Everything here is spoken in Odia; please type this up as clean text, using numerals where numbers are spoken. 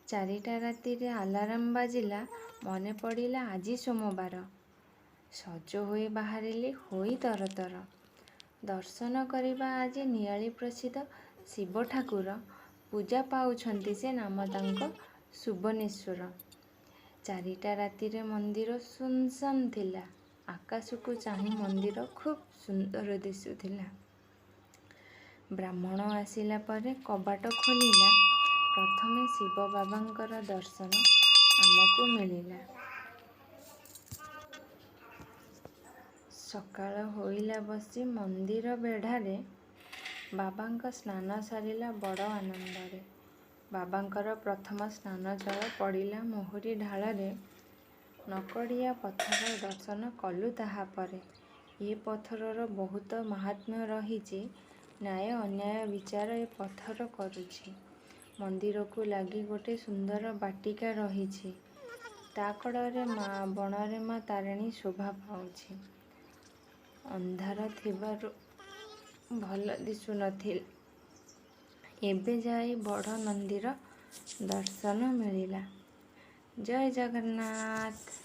4ଟା ରାତିରେ ଆଲାର୍ମ ବାଜିଲା, ମନେ ପଡ଼ିଲା ଆଜି ସୋମବାର। ସଜ ହୋଇ ବାହାରିଲି ହୋଇ ତରତର। ଦର୍ଶନ କରିବା ଆଜି ନିଆଳି ପ୍ରସିଦ୍ଧ ଶିବ ଠାକୁର। ପୂଜା ପାଉଛନ୍ତି ସେ, ନାମ ତାଙ୍କ ସୁବନେଶ୍ୱର। 4ଟା ରାତିରେ ମନ୍ଦିର ଶୂନଶାନ ଥିଲା। ଆକାଶକୁ ଚାହିଁ ମନ୍ଦିର ଖୁବ୍ ସୁନ୍ଦର ଦିଶୁଥିଲା। ବ୍ରାହ୍ମଣ ଆସିଲା ପରେ କବାଟ ଖୋଲିଲା। ପ୍ରଥମେ ଶିବ ବାବାଙ୍କର ଦର୍ଶନ ଆମକୁ ମିଳିଲା। ସକାଳ ହୋଇଲା ବସି ମନ୍ଦିର ବେଢ଼ାରେ। ବାବାଙ୍କ ସ୍ନାନ ସରିଲା ବଡ଼ ଆନନ୍ଦରେ। ବାବାଙ୍କର ପ୍ରଥମ ସ୍ନାନ ଜଳ ପଡ଼ିଲା ମହୁରୀ ଢାଳରେ। ନକଡ଼ିଆ ପଥର ଦର୍ଶନ କଲୁ ତାହାପରେ। ଏ ପଥରର ବହୁତ ମାହାତ୍ମ୍ୟ ରହିଛି। ନ୍ୟାୟ ଅନ୍ୟାୟ ବିଚାର ଏ ପଥର କରୁଛି। ମନ୍ଦିରକୁ ଲାଗି ଗୋଟେ ସୁନ୍ଦର ବାଟିକା ରହିଛି। ତା କଡ଼ରେ ମା ବଣରେ ମା ତାରିଣୀ ଶୋଭା ପାଉଛି। ଅନ୍ଧାର ଥିବାରୁ ଭଲ ଦିଶୁନଥିଲା। ଏବେ ଯାଇ ବଡ଼ ନନ୍ଦୀର ଦର୍ଶନ ମିଳିଲା। ଜୟ ଜଗନ୍ନାଥ।